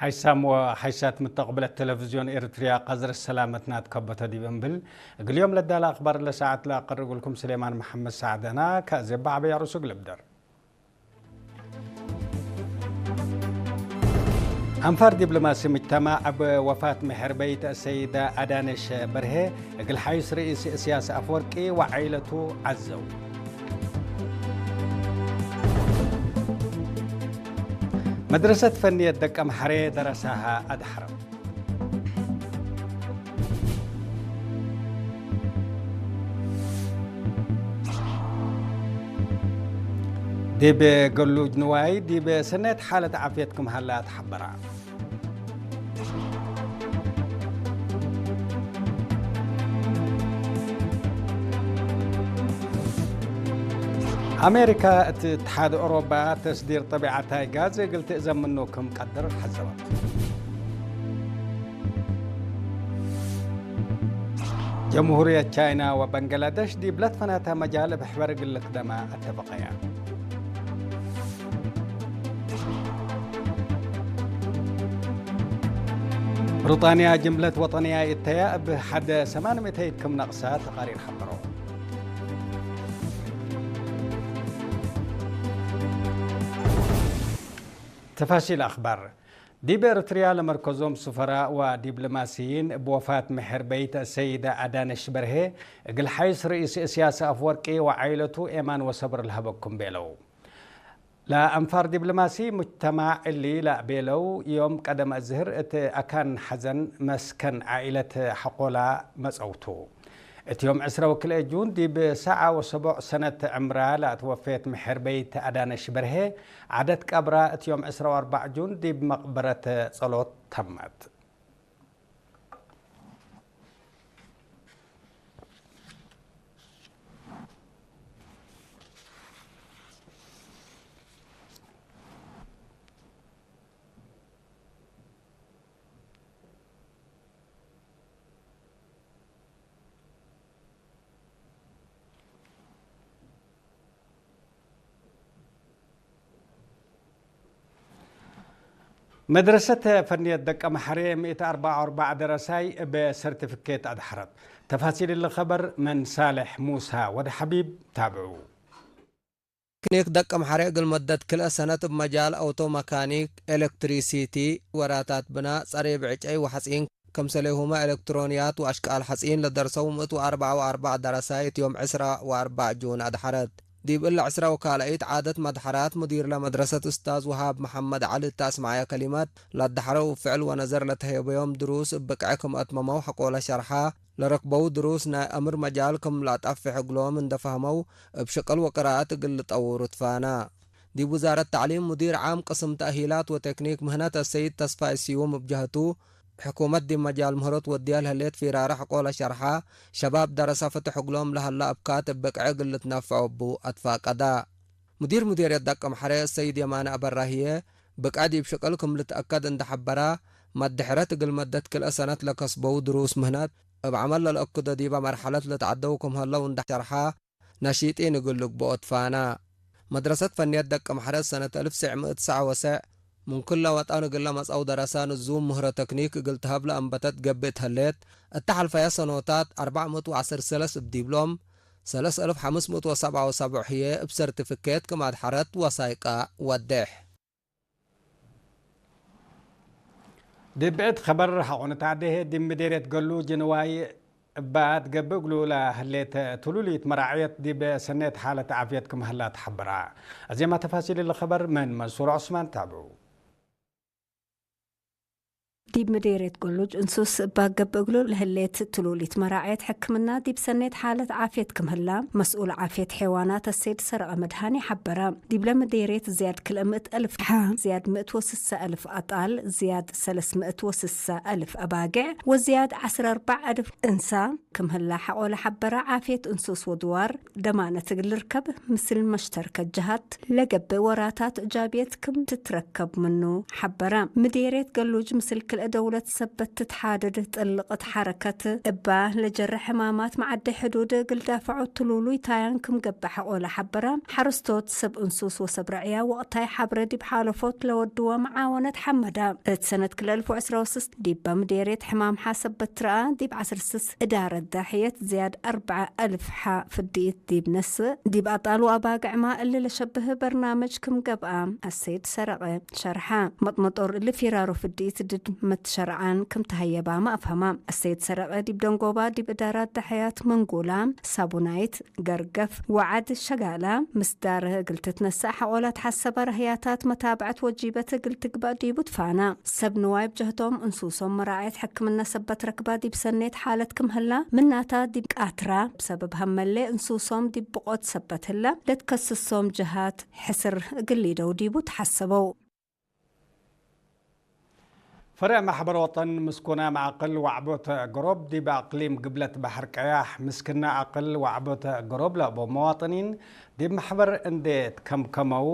ኣይሳምዎ ሓይሳት ምተቕብለት ቴሌቪዝዮን ኤርትርያ ቀዝር ሰላመት ናት ከበቶ ዲብ እምብል። እግልዮም ለዳላ ኣኽባር ለሰዓት ለኣቐርግልኩም ስሌማን መሓመድ ሰዓደና። ከዚ ባዕበያ ርእሱ ግልብደር። ኣንፋር ዲብሎማሲ ሙጅተማዕ ኣብ ወፋት ምሕር በይት ሰይዳ ኣዳነሽ በርሄ እግል ሓይስ ርእስ እስያስ ኣፍወርቂ ወዓይለቱ ዓዘው። መድረሰት ፈንየት ደቀ ምሓሬ ደረሳሃ ኣድሓረም። ዲብ ገሉጅ ንዋይ ዲብ ሰነት ሓለት ዓፍየት ክም ሃላ ተሓበራ። ኣሜሪካ እቲ እትሓድ ኦሮባ ተስዲር ጠቢዓታይ ጋዝ እግል ትእዘምኑ ክም ቀድር ሓዘበት። ጀምሁርየት ቻይና ወበንግላደሽ ዲብ ለትፈናታ መጃል እብ ሕበር እግል ልክደማ ኣተበቀያ። ብሪጣንያ ጅምለት ወጠንያ እተያ እብ ሓደ ሰማን ምእተይት ክም ነቕሳ ተቓሪር ሓበሮ። ተፋሲል ኣኽባር። ዲብ ኤርትርያ ለመርከዞም ስፈራ ወዲብሎማሲይን እብ ወፋት ምሕር በይት ሰይዳ ኣዳነሽ በርሄ እግል ሓይስ ርእስ እስያስ ኣፍወርቂ ወዓይለቱ ኤማን ወሰብር ለሀበኩም ቤለው። ለአንፋር ዲብሎማሲ ሙጅተማዕ እሊ ለቤለው ዮም ቀደም እዝህር እት አካን ሐዘን መስከን ዓኢለት ሐቆላ መጸውቱ። እት ዮም ዕስራ ወክልኤ ጁን ዲብ ሰዓ ወሰቦዕ ሰነት ዕምራ ለአትወፌት ምሕር በይት አዳነሽ በርሄ ዓደት ቀብራ እት ዮም ዕስራ ወአርባዕ ጁን ዲብ መቅበረት ጸሎት ተመት። መድረሰት ፈንየት ደቀ መሓሬ ሚእቲ ኣርባዓ ወኣርባዓ ደረሳይ እብ ሰርቲፊኬት ኣድሓረት። ተፋሲል እሊ ኸበር መን ሳልሕ ሙሳ ወድ ሓቢብ ታብዑ። ክኒክ ደቀ መሓሬ እግል መደት ክልኤ ሰነት እብ መጃል ኣውቶ መካኒክ፣ ኤለክትሪሲቲ፣ ወራታት ብና፣ ጸሬ ብዕጨይ ወሐጺን፣ ከምሰሌሁመ ኤለክትሮንያት ወአሽቃል ሐጺን ለደርሰው ምእት ወአርበዓ ወአርበዕ ደረሳይ እት ዮም ዕስራ ወአርበዕ ጁን አድሐረት። ዲብ እለ ዕስራ ወካልኢት ዓደት መድሐራት ሙዲር ለመድረሰት ኡስታዝ ወሃብ መሐመድ ዐሊ እተ አስመዐየ ከሊመት፣ ለአድሐረው እብ ፍዕል ወነዘር ለተሄበዮም ድሩስ እብ ብቅዐ ክም አትመመው ሐቆለ ሸርሐ፣ ለረክበው ድሩስ ናይ አምር መጃል ክም ለአጠፍሕ እግሎም እንደ ፈህመው፣ እብ ሽቅል ወቅራአት እግል ልጠውሩ ትፋና። ዲብ ውዛረት ተዕሊም ሙዲር ዓም ቅስም ተእሂላት ወቴክኒክ ምህነት አሰይድ ተስፋይ ስዩም እብ ጀህቱ፣ ሕኩመት ዲብ መጃል ምህሮት ወድያ ለህሌት ፊራረ ሐቆለ ሸርሓ፣ ሸባብ ደረሰ ፍትሕ እግሎም ለሀላ እብካት እብ ብቅዐ እግል ልትነፈዖ እቡ አትፋቀዳ። ሙዲር ሙዴርየት ደቀምሐሬ አሰይድ የማነ አበራ ህዬ፣ ብቅዐ ዲብ ሽቅል ክም ልትአከድ እንደ ሐበራ፣ መድሕረት እግል መደት ክልኤ ሰነት ለከስበው ድሩስ ምህነት፣ እብ ዐመል ለልአክዶ ዲበ መርሐለት ልትዐደው ክም ሀለው እንደ ሸርሓ፣ ነሺጢን እግል ልግብኦ ትፋና። መድረሰት ፈንየት ደቀምሐሬ ሰነት አልፍ ቲስዕ ምእት ሰዕ ወሰዕ ምን ክለ ወጠን እግል ለመጽአው ደረሰ ንዙም ምህሮ ተክኒክ እግል ተሀብ ለአንበተት ገብእ እት ሀሌት፣ እተ ሐልፈየ ሰኖታት አርበዕ ምእት ወዐስር ሰለስ እብ ዲብሎም፣ ሰለስ አልፍ ሐምስ ምእት ወሰብዓ ወሰቡዕ ህዬ እብ ሰርቲፊኬት ክም አድሐረት ወሳይቀ ወዴሕ። ዲብ ብዕድ ኸበር ሐቆነት አደሄ ዲብ ምዴርየት ገሉ ጅንዋይ እባ ትገብእ እግሉ ለህሌት ትሉሊት መራዕየት ዲብ ሰኔት ሓለት ዓፍየት ክም ሀላ ተሐብራ። አዜማ ተፋሲል እሊ ኸበር ምን መንሱር ዑስማን ታብዑ። ዲብ ምዴርየት ገሉጅ እንሱስ እባ ገብእ እግሉ ለህሌት ትሉሊት መራዕየት ሕክምና ዲብ ሰኔት ሓለት ዓፍየት ክም ህላ መስኡል ዓፍየት ሔዋናት አሰይድ ሰረቐ መድሃኔ ሐበረ። ዲብለ ምዴርየት ዝያድ ክልኤ ምእት አልፍ ሐ፣ ዝያድ ምእት ወስሰ አልፍ አጣል፣ ዝያድ ሰለስ ምእት ወስሰ አልፍ አባግዕ ወዝያድ ዐስር አርባዕ አልፍ እንሳ ክም ህላ ሐቆለ ሐበረ። ዓፍየት እንሱስ ወድዋር ደማነት እግል ልርከብ ምስል መሽተርከት ጀሃት ለገብእ ወራታት እጃብየት ክም ትትረከብ ምኑ ሐበረ። ምዴርየት ገሉጅ ምስል ክል ደውለት ሰበት ትትሓድድ ጥልቕት ሓረከት እባ ለጀረ ሕማማት መዓደ ሕዱድ እግል ዳፈዖት ትሉሉይ ታያን ክም ገብሐ ቆለ ሐበራ። ሓረስቶት ሰብ እንሱስ ወሰብ ረዕያ ወቕታይ ሓብረ ዲብ ሓለፎት ለወድወ መዓወነት ሐመዳ። እት ሰነት ክልተ እልፍ ወዕስራ ወስስ ዲባ ምዴርየት ሕማም ሓሰበት ትረኣ ዲብ ዓስር ስስ እዳረት ዳሕየት ዝያድ ኣርብዓ እልፍ ሓ ፍድኢት ዲብ ነስእ ዲብ ኣጣሉ ኣባግዕማ እሊ ለሸብህ በርናመጅ ክም ገብኣ ኣሰይድ ሰረቐ ሸርሓ። መጥመጦር እሊ ፊራሮ ፍድኢት ድድ መትሸርዓን ክም ተሃየባ ማእፈማ። ኣሰይድ ሰረቐ ዲብ ደንጎባ ዲብ እዳራት ዳሕያት መንጎላ ሳቡናይት ገርገፍ ወዓድ ሸጋላ ምስ ዳረ እግል ትትነሳእ ሓቆላት ሓሰባ ራህያታት መታብዐት ወጂበት እግል ትግባእ ዲቡ ትፋና። ሰብ ንዋይ ብጀህቶም እንሱሶም መራዓየት ሕክምና ሰበት ረክባ ዲብ ሰኔት ሓለት ክምህላ ምናታ ዲብ ቃትራ ብሰበብ ሃመሌ እንሱሶም ዲብ ብቆት ሰበት ህላ ለትከስሶም ጀሃት ሕስር እግል ይደው ዲቡ ተሓሰበው። ፈረዕ ማሕበር ወጠን ምስኩና ማዕቅል ዋዕቦተ ገሮብ ዲብ ኣቅሊም ግብለት ባሕር ቀያሕ ምስክና ኣቅል ዋዕቦተ ገሮብ ለእቦ መዋጥኒን ዲብ ማሕበር እንዴ ትከምከመው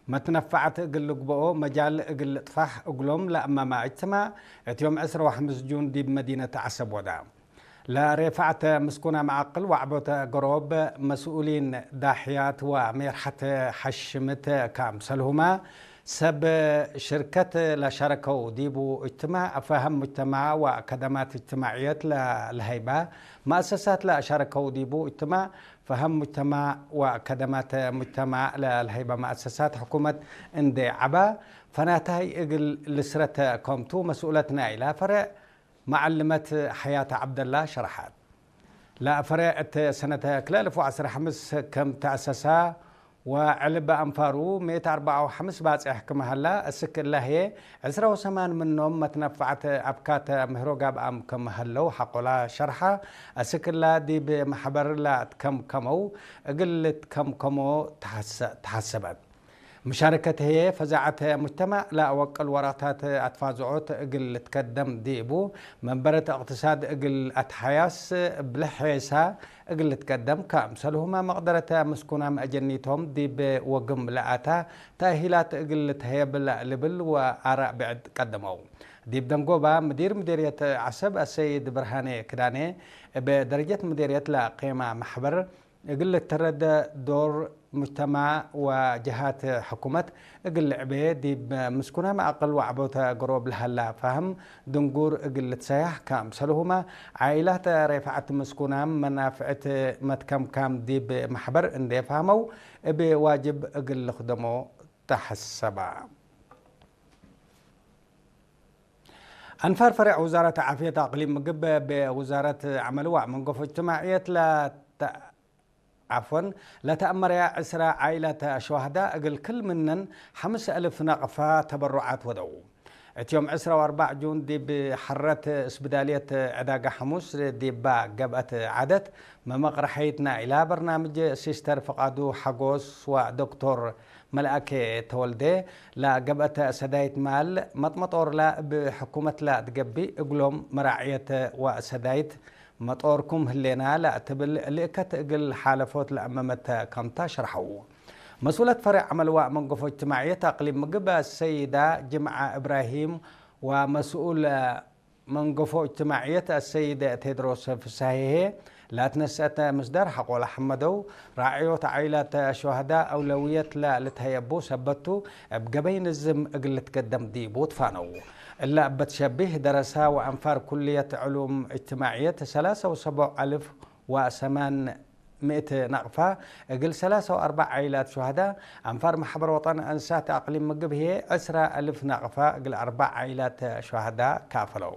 መትነፋዕት እግል ልግበኦ መጃል እግል ልጥፋሕ እግሎም ለእመማ እጅትማዕ እት ዮም ዕስራ ወሐምስ ጁን ዲብ መዲነት ዓሰብ ወዳ። ለሬፋዕተ ምስኩና መዓቅል ዋዕቦተ ገሮብ መስኡሊን ዳሕያት ወሜርሓት ሓሽምት ካምሰልሁማ ሰብ ሽርከት ለሻረከው ዲቡ እጅትማዕ ፈሀም ሙጅተማዕ ወከደማት እጅትማዕየት ለልሀይባ መእሰሳት ለሻረከው ዲቡ እጅትማዕ ፈሀም ሙጅተማዕ ወከደማት ሙጅተማዕ ለልሀይባ መእሰሳት ሕኩመት እንዴ ዓባ ፈናታይ እግል ልስረተ ከምቱ መስኡለት ናይላ ፈረዕ መዓልመት ሓያት ዓብደላ ሸርሓት። ለፈረ እት ሰነተ ክልተ እልፍ ወዐስራ ሐምስ ከም ተኣሰሳ ወዕልብ ኣንፋሩ ሚእቲ ኣርብዓ ወሐምስ ባጽሕ ክመሃላ እስክ እላህየ ዕስራ ወሰማን ምኖም መትነፋዕት ኣብካተ ምህሮ ጋብኣም ክመሃለው ሓቆላ ሸርሓ እስክላ ዲብ ማሕበር ላትከምከመው እግል ልትከምከሞ ተሓሰ-፣ ተሓሰበት። ምሻረከት ህየ ፈዛዐት ሙጅተማዕ ለአወቅል ወራታት አትፋዝዖት እግል ልትከደም ዲቡ፣ መንበረት እቅትሳድ እግል አትሓያስ ብልሕ ሔሳ እግል ልትከደም፣ ከአምሰልሁማ መቅደረተ ምስኩናም አጀኒቶም ዲብ ወግም ለአታ ተእሂላት እግል ልትሀየብ ለልብል ወአራእ ብዕድ ቀደመው። ዲብ ደንጎባ ምዲር ምዴርየት ዐሰብ አሰይድ ብርሃኔ ክዳኔ እብ ደረጀት ምዴርየት ለአቄማ ማሕበር እግል ልትረደ ዶር ሙጅተማዕ ወጀሃት ሕኩመት እግል ልዕቤ ዲብ ምስኩናም አቅል ወዐቦተ ገሮብ ለሀላ ፋህም ድንጉር እግል ልትሰያሕ፣ ከአምሰልሁማ ዓኢላት ሬፍዐት ምስኩናም መናፍዕት መትከምካም ዲብ ማሕበር እንዴ ፋህመው እብ ዋጅብ እግል ልክደሞ ተሐሰባ። አንፋር ፈሬዕ ውዛረት ዓፍየት አቅሊም ምግብ ብውዛረት ዐመልዋ መንገፎ እጅትማዕየት ለተ-፣ ዓፍወን፣ ለተአመረያ ዕስራ ዓኢላት ሸዋህዳ እግል ክል ምነን ሐምስ አልፍ ናቅፋ ተበሩዓት ወደው። እት ዮም ዕስራ ወአርባዕ ጁን ዲብ ሐረት እስብዳልየት ዕዳጋ ሐሙስ ዲባ ገብአት ዓደት መመቅረሐይት ናይላ በርናምጅ ሲስተር ፍቃዱ ሐጎስ ወዶክቶር መልአኬ ተወልደ ለገብአተ ሰዳይት ማል መጥመጦርላ እብ ሕኩመትላ እትገቢ እግሎም መራዕየተ ወሰዳይት መጦርኩም ህሌና ለእትብል ልእከት እግል ሓለፎት ለአመመተ ከምታ ሸርሐው። መስኡለት ፈሬዕ ዐመልዋ መንገፎ እጅትማዕየት አቅሊም ምግብ አሰይዳ ጅምዓ እብራሂም ወመስኡል መንገፎ እጅትማዕየት አሰይድ ቴድሮስ ፍሳሄሄ ላትነሰአተ ምስዳር ሐቆላ ሐመደው ራዕዮት ዓኢላት ሸዋህዳ አውለውየት ለልትሀየቡ ሰበቱ እብ ገበይ ንዝም እግል ልትገደም ዲቡ ትፋነው። እለ እበት ሸቢህ ደረሳ ወአንፋር ኩልየት ዕሉም እጅትማዕየት ሰላሳ ወሰቦዕ አልፍ ወሰማን ምእት ናቅፋ እግል ሰላሳ ወአርባዕ ዓኢላት ሸዋህዳ፣ አንፋር ማሕበር ወጠን አንሳት አቅሊም ምግብ ህዬ ዕስራ አልፍ ናቅፋ እግል አርባዕ ዓኢላት ሸዋህዳ ካፈለው።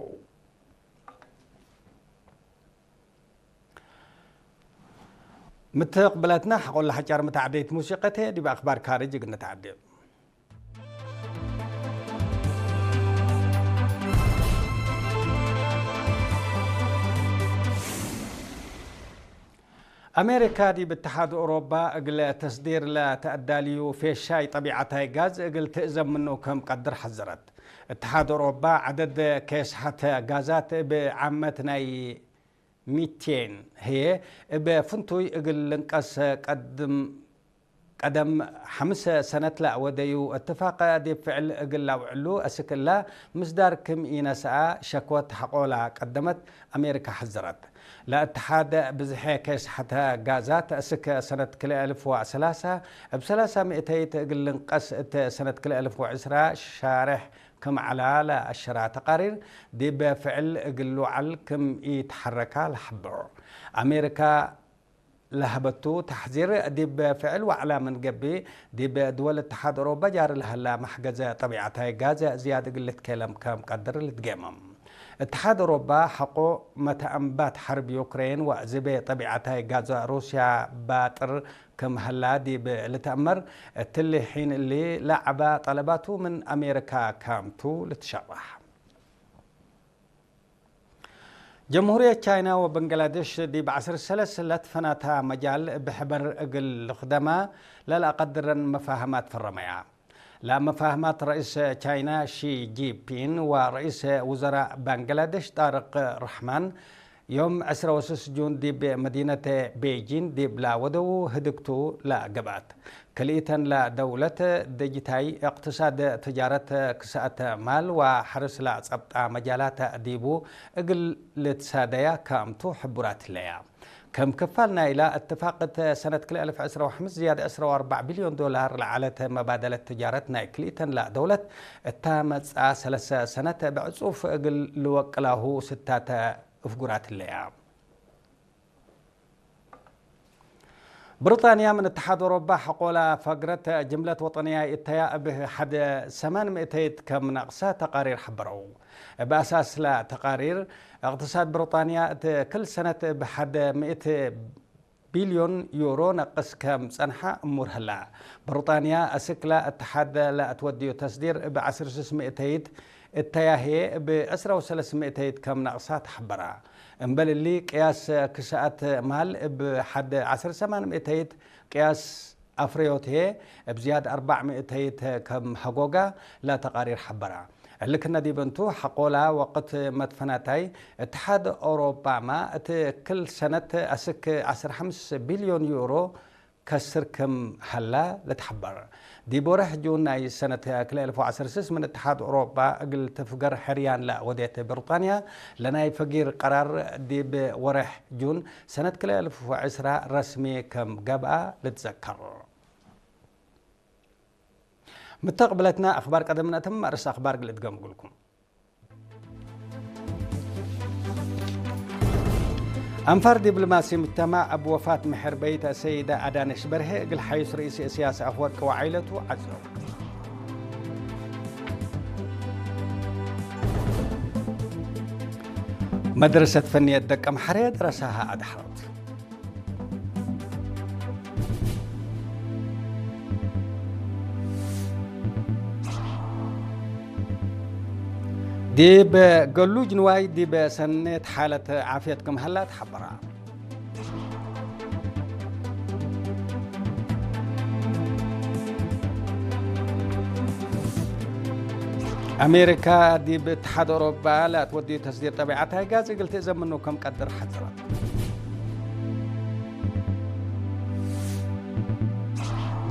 ምትቅብለትና ሐቆላ ሐጫር ምትዓደይት ሙሲቀቴ ዲብ አኽባር ካርጅ እግል ንትዓዴ። አሜሪካ ዲብ እትሓድ ኦሮባ እግለ ተስዲር ለተአዳልዩ ፌሻይ ጠቢዓታይ ጋዝ እግል ትእዘም ምኑ ከም ቀድር ሐዘረት። እትሓድ ኦሮባ ዐደድ ኬስሐት ጋዛት እብ ዓመት ናይ ሚቴን ህዬ እብ ፍንቱይ እግል ልንቀስ ቀድም ቀደም ሓምሰ ሰነት ለወደዩ እትፋቀ ዲብ ፍዕል እግል ላውዕሉ እስክላ ምስዳር ክም ኢነስኣ ሸክወት ሐቆላ ቀደመት ኣሜሪካ ሐዘረት። ለእትሓድ ብዝሐ ከይስሐተ ጋዛት እስክ ሰነት ክልኤ እልፍ ወሰላሳ እብ ሰላሳ ሚእተይት እግል ልንቀስ እት ሰነት ክልኤ እልፍ ወዕስራ ሻርሕ ክም ዐላ ለአሸራ ተቃሪር ዲብ ፍዕል እግል ልውዓል ክም ኢትሐረካ ለሐብሮ። ኣሜሪካ ለሀበቱ ተሕዚር ዲብ ፍዕል ዋዕላ ምን ገብእ፣ ዲብ ድወል እትሓድ ኦሮባ ጃሪ ለሀላ መሕገዘ ጠቢዓታይ ጋዝ ዝያድ እግል ልትኬለም ከም ቀድር ልትጌመም። እትሓድ ኦሮባ ሐቆ መተአንባት ሐርብ ዩክሬን ወዝቤ ጠቢዓታይ ጋዝ ሩስያ ባጥር ክም ሀላ ዲብ ልትአመር፣ እትሊ ሒን እሊ ለዐባ ጠለባቱ ምን ኣሜሪካ ካምቱ ልትሸባሕ። ጀምሁርየት ቻይና ወበንግላደሽ ዲብ ዐስር ሰለስ ለትፈናታ መጃል ብሕበር እግል ልኽደማ ለልአቀድረን መፋህማት ፈረመያ። ለመፋህማት ረኢስ ቻይና ሺ ጂንፒን ወረኢስ ውዘራእ ባንግላደሽ ጣርቅ ራሕማን ዮም ዕስራ ወስስ ጁን ዲብ መዲነት ቤጂን ዲብ ለወደዉ ህድግቱ ለገብአት። ክልኢተን ለደውለት ደጅታይ እቅትሳድ፣ ትጃረት፣ ክስአት ማል ወሐርስ ለጸብጣ መጃላት ዲቡ እግል ልትሳደያ ክምቱ ሕቡራት ህለያ። ከም ክፋል ናይላ እትፋቅት ሰነት ክልኤ እልፍ ዕስራ ወሐምስ ዝያድ ዕስራ ወአርባዕ ቢልዮን ዶላር ለዓለት መባደለት ትጃረት ናይ ክልኢተን ለደውለት እታ መጽአ ሰለሰ ሰነት ብዕጹፍ እግል ልወቅላሁ ስታተ እፍጉራት ህለያ። ብሪጣንያ ምን እትሓድ ኦሮባ ሐቆላ ፈግረት ጅምለት ወጠንያ እተያ እብ ሓደ ሰማን ምእተይት ከም ነቕሳ ተቃሪር ሐበረው። እብ ኣሳስ ለተቃሪር፣ እቅትሳድ ብሪጣንያ እት ክል ሰነት እብ ሓደ ምእት ቢልዮን ዩሮ ነቅስ ከም ጸንሓ እሙር ህላ። ብሪጣንያ እስክላ እትሓድ ለእትወድዩ ተስዲር እብ ዐስር ስስ ምእተይት እተያሄ እብ ዕስራ ወሰለስ ምእተይት ከም ነቕሳ ተሐበራ። እምበል እሊ ቅያስ ክስኣት ማል እብ ሐድ ዐስር ሰማን ምእተይት ቅያስ ኣፍረዮት ህዬ እብ ዝያድ ኣርባዕ ምእተይት ከም ሀጎጋ ለተቃሪር ሐበራ። እሊ ክነ ዲብ እንቱ ሐቆላ ወቅት መትፈናታይ እትሓድ ኦሮባማ እት ክል ሰነት አስክ ዐስር ሐምስ ቢልዮን ዩሮ ከስር ክም ሀላ ልትሐበር። ዲብ ወርሕ ጁን ናይ ሰነት ክልኤ እልፍ ወዐስር ስስ ምን እትሓድ ኦሮባ እግል ትፍገር ሕርያን ለወዴት ብሪጣንያ ለናይ ፈጊር ቀራር ዲብ ወርሕ ጁን ሰነት ክልኤ እልፍ ወዕስራ ረስሚ ከም ገብአ ልትዘከር። ምተቅብለትና ኣኽባር ቀደም ነእተም ኣርእስቲ ኣኽባር ግል እድገምጉልኩም። ኣንፋር ዲፕሎማሲ ሙጅተማዕ ኣብ ወፋት ምሕር በይት ሰይዳ ኣዳነሽ በርሄ እግል ሓዩስ ርእሲ እስያስ ኣፍወርቂ ወዓይለቱ ዓጸው። መድረሰት ፈንየት ደቀ ምሓረ ደረሳሃ ኣድሓሮት። ዲብ ገሉጅ ንዋይ ዲብ ሰኔት ሓለት ዓፍየት ክም ሀላ ተሓበራ። ኣሜሪካ ዲብ እትሓድ ኦሮባ ለኣትወድዩ ተስዲር ጠቢዓት ኣይ ጋዝ እግል ትእዘም ምኑ ከም ቀድር ሓጽረት።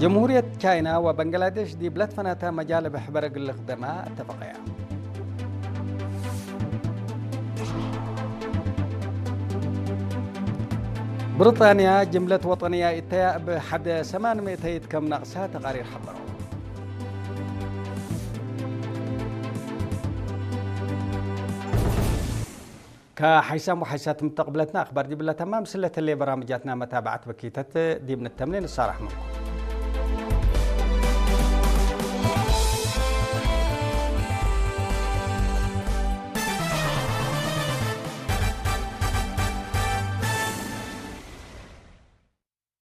ጀምሁርየት ቻይና ወበንግላዴሽ ዲብ ለትፈናታ መጃል ብሕበር እግል ልኽደማ እተፈቀያ። ብሪጣንያ ጅምለት ወጠንያ ኢተያ እብ ሓደ ሰማን ሚእተይት ከም ናቕሳ ተቃሪር ሓበረው። ከሓይሳም ወሓይሳት ምተቕብለትና ኣኽባር ዲብላ ተማም ስለተለየ በራምጃትና መታባዕት በኪተት ዲብ ንተምኔ ንሳራሕ ምንኩም።